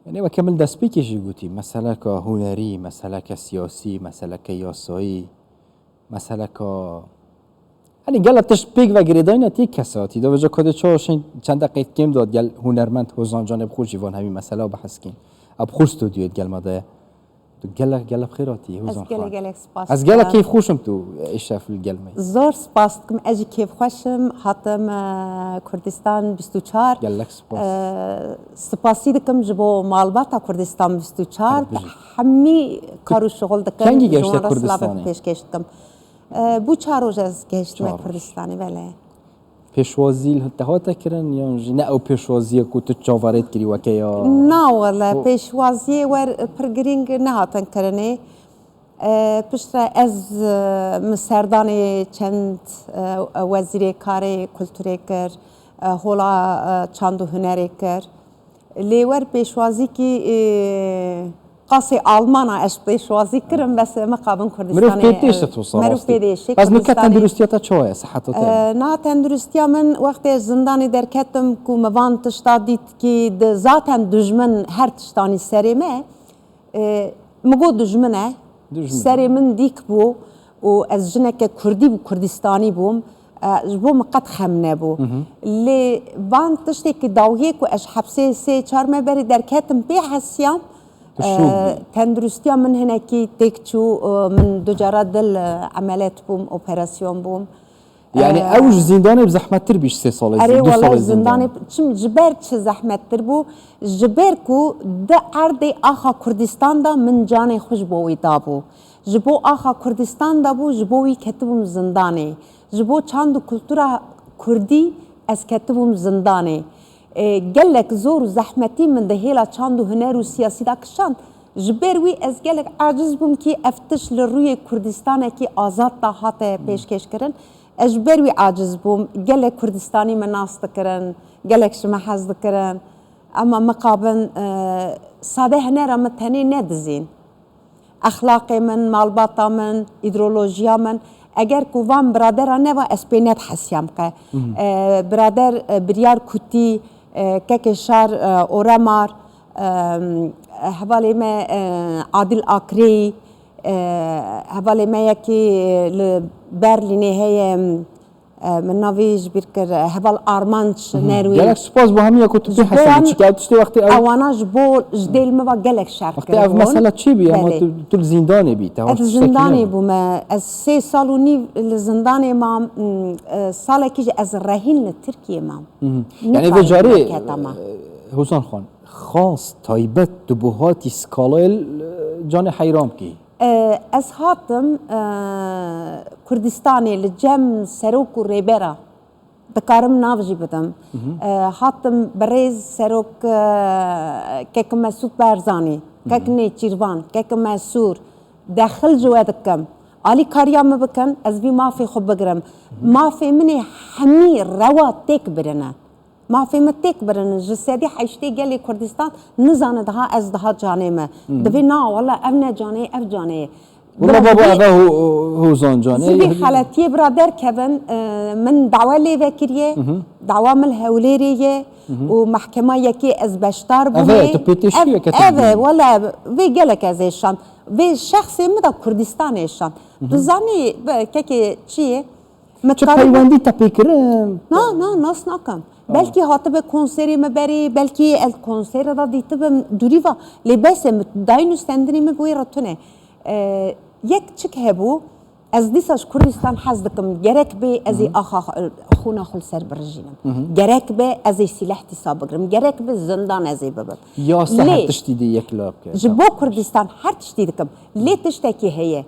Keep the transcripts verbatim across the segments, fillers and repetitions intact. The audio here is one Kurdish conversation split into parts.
Yanî weke min destpêkê jî gotî, meseleka hunerî, meseleke siyasî, meseleke yasayî, meseleka, yanî gela tişt pêk ve girêdayîne tê kesatî. Da vêca kadê çawa şên çend deqeyt kêm da gel hunermend Hozan Canê bi xwe jî van hemî mesela behs kîn. Ev xwe stûdyoyê gel me de ye. Tu gelek, gelek bi xêr hatî, Hozan Xan. Ez gelek, gelek spas dikim. Ez gelek keyfxweş im tu îşev li gel me yî. Zor spas dikim, ez jî keyfxweş im. Hatim, e, Kurdistan bîst û çar. Gelek spas. E, spasî dikim ji bo malbata Kurdistan bîst û çar. Her bijî. Hemî kar û şixul dikin. Kengî ji wan re silavek pêşkêş dikim. E, bû çar roj ez gehiştime Kurdistanê, belê. Pêşwazî li te hate kirin yan jî ne ew pêşwaziyê ku tu çaverêt kirî weke ya? Na wele, pêşwaziyê wer pir girîng nehatin kirinê. E, piştre ez, e, min serdanê çend, e, wezîrê karê kulturê kir, e, hola, e, çand û hunerê kir. Lê wer pêşwazîkî, e, qasê Almana ez pêşwazî kirim, bes mixabin Kurdistanê. Mirov pê têşe, e, tu sağ mirov pê dêşe. Bes nuke tenduristiya te çawa ye, siheta te? E, na tenduristiya min wextê ez zindanê derketim ku me van tişta dît ki di zaten dijmin her tiştanî serê me. E, min got dijmin e. Dijmin. Serê min dîk bû û ez jineke kurdî bû, kurdistanî bûm. E, ji bo min qet xem nebû. Lê van tiştê ki dawiyê ku ez ji hepsê sê çar me berê derketim pê hesiyam, e, tenduristiya min hinekî têk çû, e, min du cara dil, e, emeliyat bûm, operasyon bûm. Yanî ew ji zîndanê bi zehmettir bî ji sê salê, erê, du wele salê zîndanê. Çim ji ber çi zehmettir bû? Ji ber ku di erdê axa Kurdistan de min canê xwe ji bo wî dabû. Ji bo axa Kurdistan de bû, ji bo wî ketibûm zindanê. Ji bo çand û kultura kurdî ez ketibûm zindanê. E, gelek zor û zehmetî min di hêla çand û huner û siyasî de kişand. Ji ber wî ez gelek aciz bûm kî ev tişt li rûyê Kurdistanekî azad de hate pêşkêşkirin. Ez ji ber wî aciz bûm. Gelek Kurdistanî min nas dikirin, gelek ji min hez dikirin. Ema mixabin, e, sade hunera min tenê nedizîn. Exlaqê min, malbata min, îdeolojiya min, eger ku van biradera neva, ez pê nedihesiyam qe. E, birader, e, Biryar Kutî, e, kekê şar, e, Oremar, e, hevalê me, e, Adil Akreyî, e, hevalê me yekî li Berlînê heye, e, min navê ji bîr kir, e, heval Armanc, Nerwî. Gelek spas bo hemiya ku tu pê hesabî. Çike ev tiştê wextê ew, ewana ji bo ji dêl min ve gelek şer kiribûn. Wextê ev mesela çê bî, ama tu, tu li zîndanê bî, te hat tiştekî nebû. Belê. Ez li zîndanê bûme. Ez sê sal û nîv li zîndanê mam, m, e, salekî jî ez rehîn li Tirkiyê mam. Yanî vê carê, e, Hozan Xan, xas taybet tu bo hatî skalayê, e, canê heyran bikî. E, ez hatim, e, Kurdistanê li cem serok û rêbera, dikarim nav jî bidim. E, hatim birêz serok, e, kek Mesûd Barzanî, kek Nêçîrvan, kek Mesûr, dexil ji we dikim. Alîkariya min bikin, ez vî mafê xwe bigirim. Mafê min ê hemî rewa têk birine. Mafê min têk birinin, ji sedî heştê gelê Kurdistan nizane daha ez daha canê me. Divê na, wela ev ne canê, ev canê ye. Wela baba, ev e Ho-, Hozan canê. Zivî xeletiyê bira derkevin, e, min dawa lê vekiriye, dawa min li Hewlêrê ye û mehkema yekê ez beşdar bûme. Ev e, tu pê tê şûye, ketibû. Ev e, wela vê gelek ez êşand. Vê şexsê min de Kurdistanê êşand. Tu zanî, be, kekê çi ye? Çi peywendî te pê kirin? Na, na, nas nakim. Belkî hatibe konserê me berê, belkî ez konserê de dîtibim dûrî va. Lê bes e, min dayî nûstendinê min bi wê re tune. E, yek çik hebû, ez dîsa ji Kurdistan hez dikim. Gerek bê ez ê axa xwe, xûna xwe li ser birijînim. Gerek be ez ê sîleh dîsa bigirim. Gerek be zindan ez ê bibim. Ya se her tiştî dê yek la bike. Ji bo Kurdistan her tiştî dikim. Lê tiştekî heye.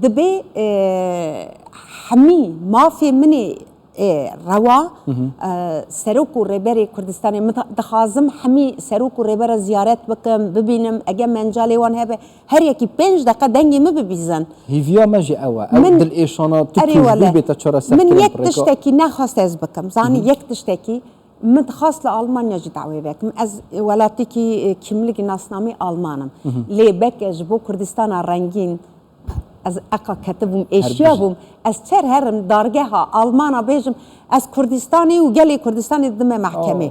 Dibê, e, hemî mafê min ê, e, rewa, e, serok û rêberê Kurdistanê, min dixwazim hemî serok û rêbera ziyaret bikim, bibînim, ege mencalê wan hebe, her yekî pênc deqe dengê min bibîzin. Hêviya me jî ew e. Ew dilêşana tu tûjbî bê te çareser kirin. Min yek tiştekî nexwest ez bikim. Zanî yek tiştekî, min dixwest li Almanya jî dawê vekim. Ez welatîkî, e, kimlikî nasnamî Alman im. Lê beke ji bo Kurdistana rengîn, ez eqa ketibûm, êşiya bûm. Ez çer herim dargeha Almana bêjim, ez Kurdistanê û gelê Kurdistanê didime mehkemê.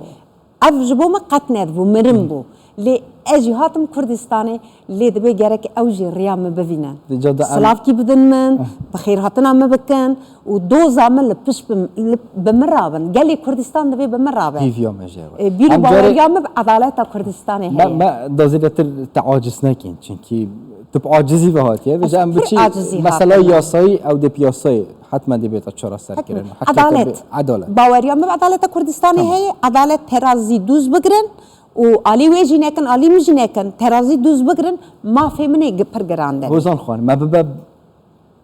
Ev ji bo min qet nedibû, mirim bû. Lê Ez jî hatim Kurdistanê, lê dibê gerek ew jî riya min bivînin. Di ca de em Silavkî bidin min, bi xêrhatina min bikin û doza min li pişt bi, li, bi min rabin. Gelê Kurdistan divê bi min rabe. Hîviya me jê re. E, bîr û Em carê baweriya min bi edaleta Kurdistanê me, heye. Me da zêdetir te aciz nekin. Çünkü tu bi acizî ve hatiye. Ez Vêca em pir biçî acizî mesela hatim. Yasayî, ew dê piyasayê hetmen dê bête çareser kirin. Heqîqeten Edalet. Bi edalet. Baweriya min bi edaleta Kurdistanê Tamam. Heye. Edalet terazî dûz bigirin. Û alî wê jî nekin, alî min jî nekin, terazî dûz bigirin, mafê min ê gi-, pir giran derê. Hozan Xan, me bibe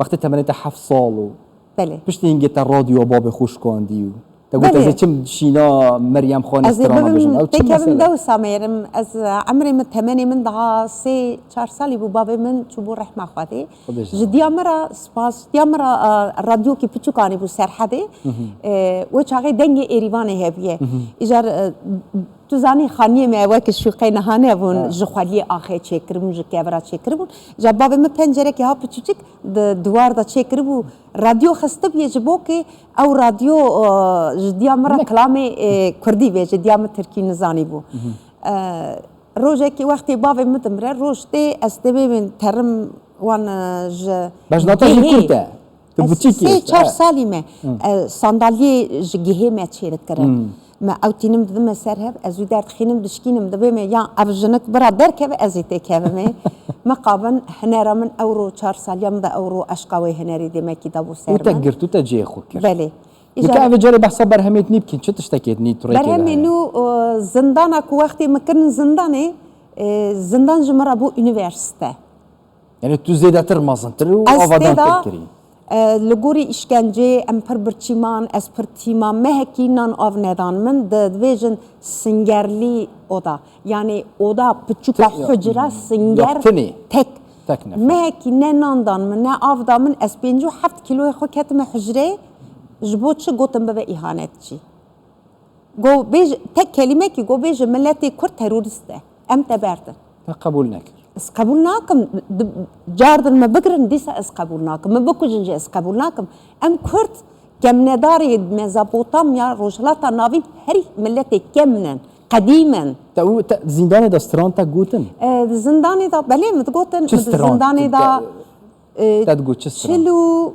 wextê temenê te heft sal û Belê. Piştî hingê te radyo babê xwe şikandî û te got, "Ez ê Belê. Çim şîna Meryem Xanê Ez ê strana bibim, bêjim." Ew çi têkevim mesele? Dewsa mêrim, ez, e, emrê min, temenê min daha sê çar salî bû, bavê min çûbû rehma Xwedê. Xwedê ji Ji diya min ra spas, diya min ra, e, radyokî piçûk anîbû Serhedê. Hı hı. E, wê çaxê dengê Êrîvanê hebiye. Hı hı. Îcar, e, Tu zanî xaniyê me weke şûqey niha nebûn, Ha. Ji xweliyê axê çêkiribûn, ji kevira çêkiribûn. Ca bavê min pencerekê ha piçûçik di diwar de çêkiribû, radyo xistibûye ji bo ku ew radyo, e, ji diya min re Ne? kilamê, e, kurdî bêje, diya min tirkî nizanîbû. Mhm. E, rojekê wextê bavê min dimire, roj tê ez tê bê min terim wan, e, ji Bejna te jî gihê. Kurt e. Tu Ez biçîkî sê çar salî me, Hı. e, sandalyê ji gihê me çêdikirin. Hı. Me ew tînim didime ser hev, ez wî derdixînim, dişkînim, dibê me ya ev jinik bira derkeve, ez ê têkevimê. Mixabin, hinera min ewro çar saliya min de ewro eşqa wê hinerî demekî da bû ser Û te min. Girt û te cihê xwe kir. Belê. Îcar Nika ev carê behsa berhemêt nî bikin, çi tiştekêt nî tu rêkê Berhemê de heye? Nû, e, zindana ku wextê min kirin zindanê, e, zindan ji min re bû unîversîte. Yani tu zêdetir mezintir û Ez avadan têda, te kirî. E, li gorî îşkencê em pir birçî man, ez pir tîma, mehekî nan av nedan min, di, dibêjin singerlî oda. Yani oda piçûka Te-, ya, hucra ya singer tinê. Tek. Tek nefer. Mehekî ne nan dan min, ne av da min, ez pêncî û heft kîloyê xwe ketime hucreyê, ji bo çi gotin bibe îhanetçî. Go bêj, tek kelîmekî go bêje miletê Kurd terorîst e. Em te berdin. Te qebûl nekir. Ez qebûl nakim. Di, cardin me bigirin, dîsa ez qebûl nakim. Min bikujin jî ez qebûl nakim. Em Kurd kemnedarê Mezopotamya, Rojhilata Navîn herî miletê kemnen, qedîmen. Te û te zindanê de stran te gotin? E, di zindanê de, belê min digotin, Çi min di stran? zindanê de, Te, e, te digot çi stran? Çil û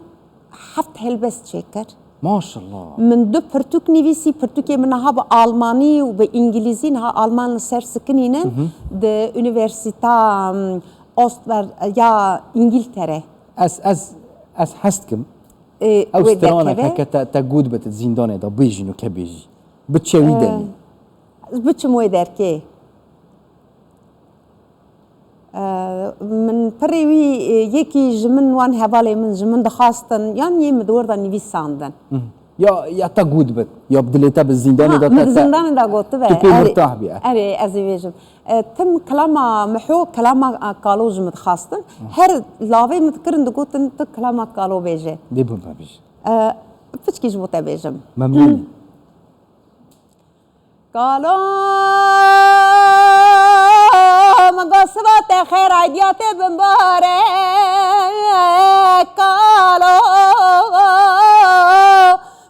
heft helbest çêkir. Maşallah. Min du pirtûk nivîsî, pirtûkê min niha bi almanî û bi îngilîzî, niha alman li ser sikinî ne, Hı hı. di Unîversîta, m, Oxford ya Îngiltere. Ez, ez, ez hez dikim. Ê, Ew wê strana derkeve. Heke te, te got bit zindanê de bêjîn û ke bêjî. Bi çewî Ee, demî. Ez biçim wê derkê. Ee, min pirê wî, e, yekî ji min wan hevalê min ji min dixwastin, yan yê min di wir de nivîsandin. Hı. Ya, ya te got bit, ya bi dilê te bi zindanê Ha, de min te, di te, zindanê de gotibe. Tu pê Erê, murtah bî, e. Erê, ez ê bêjim. E, tim kilama Miho, kilama, e, Kalo ji min dixwastin. Hı. Her lavê min dikirin, digotin, tu kilama Kalo bêje. Dê bim bibêj. E, piçkî ji bo te bêjim. Memnûnî. Kalo, min got siba te xêr, aydiya te bimbare. Kalo,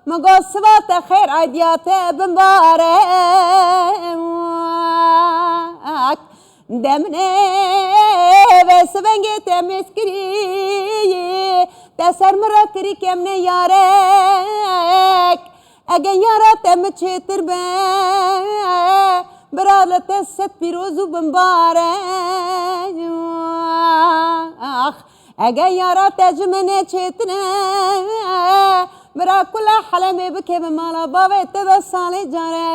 min got siba te xêr, aydiya te bimbare. Demnê vê sibengê te mêz kirî, te ser min re kirî kemne yarek. Ege yara te min çêtir be, bira li te sed pîroz û bimbar e. Ax, ege yara te ji min e çêtir e, bira kula Helemê bikeve mala bavê te de salê care.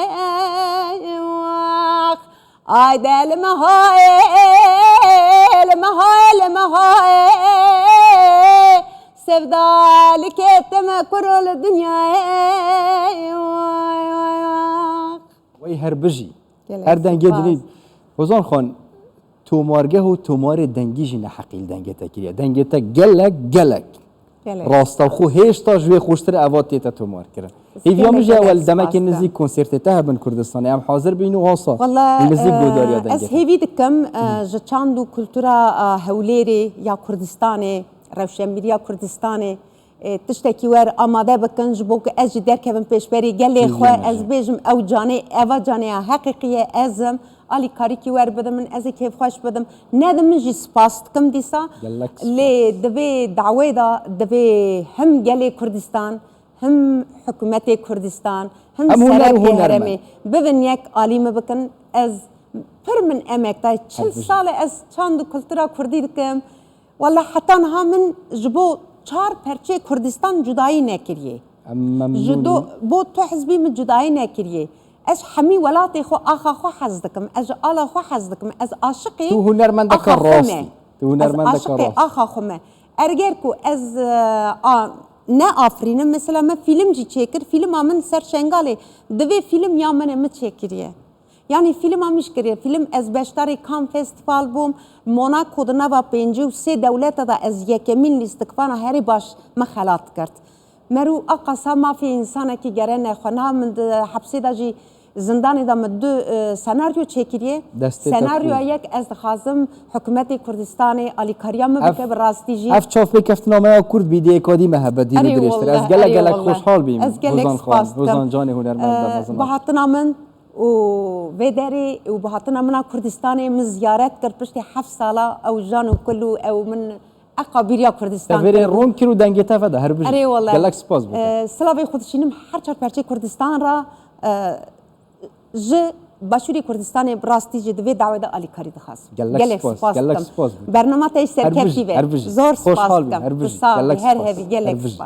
Ax, Ay de li mehayê, li mehayê, li mehayê, sevda li kêtim kuro li dinyayê. Wey her bijî. Gelek Her dengê spas. Dilî. Hozan Xan, tomargeh û tomarê dengî jî neheqî li dengê te kiriye. Dengê te gelek, gelek. Gelek. Rastexo hêşta ji wê xweştir eva tête tomar kirin. Hêviya min jî Gelek, ewel gelek demekê spas de. Nizîk konsertê te hebin Kurdistanê. Em hazir bîn û hasa Walla, nizîk e, godariya dengê ez te. Hêvî dikim, e, Hı. ji çand û kultura, e, Hewlêrê ya Kurdistanê, rewşenbîriya Kurdistanê, e, tiştekî wer amade bikin ji bo ku ez jî derkevim pêşberî gelê Hêviya xwe, min ez jî. Bêjim ew canê, eva canê ya heqîqî ye, ez im. Alîkarîkî wer bidin min, ez ê kêfxweş bibim. Nedin min jî spas dikim dîsa. Gelek spas. Lê di vê dawê de divê him gelê Kurdistan, him hikûmetê Kurdistan, him Him huner û serekê hunermend. herêmê bibin yek, alî min bikin. Ez pir min emek daye. Çil Hepimiz. Sal e ez çand û kultura kurdî dikim. Wele heta niha min ji bo çar perçê Kurdistan cudayî nekiriye. Em memnûn Ji do, in. Bo tu hizbî min cudayî nekiriye. Ez hemî welatê xwe, axa xwe hez dikim. Ez ji ala xwe hez dikim. Ez aşiqê Tu hunermendeka axa xwe rastî. me. Tu hunermendeka Ez aşiqê rastî. Axa xwe me. Eger ku ez, e, a, neafirînim, mesela me fîlm jî çêkir, fîlma min ser Şengalê, divê fîlm ya min e, min çêkiriye. Yanî fîlma min jî kiriye. Fîlm, ez beşdarê Cannes Festival bûm. Monaco di nava pêncî û sê dewleta de ez yekemîn lîstikvana herî baş min xelat kir. Merû a qasa mafê însanekî gere nexwe. Niha min di hepsê de jî, zindanê de min du, e, senaryo çêkiriye. Destê te Senaryoya xûr. Yek, ez dixwazim hikûmetê Kurdistanê alîkariya min Ev- bike bi rastî jî. Ev çavpêkeftina me ya Kurd bî di êkadî me hebe dî Erê min dirêjtir. Ez wallah, gelek erê gelek wallah. Xweşhal bîm. Ez gelek Hozan spas Xan, Hozan dikim. Canê hunermend Ee, mezin. Bi hatina min û vê derê û bi hatina min a Kurdistanê min ziyaret kir piştî heft sala ew jan û kul û ew min eqa bîriya Kurdistan Te vêrê kir. Ron kir û dengê te veda. Her bijî. Erê wele. Gelek spas bû. Ee, silavê xwe dişînim her çar perçê Kurdistanê re, ee, ji Başûrê Kurdistanê bi rastî jî di vê dawê de alîkarî dixwazim. Gelek spas, gelek dikim. Spas bû. Bernama te jî Her bijî, serkevtî be. her bijî. Zor Xweşhal spas bî, dikim. her bijî. Tu sax bî, Gelek her spas, hevî, gelek her bijî. spas.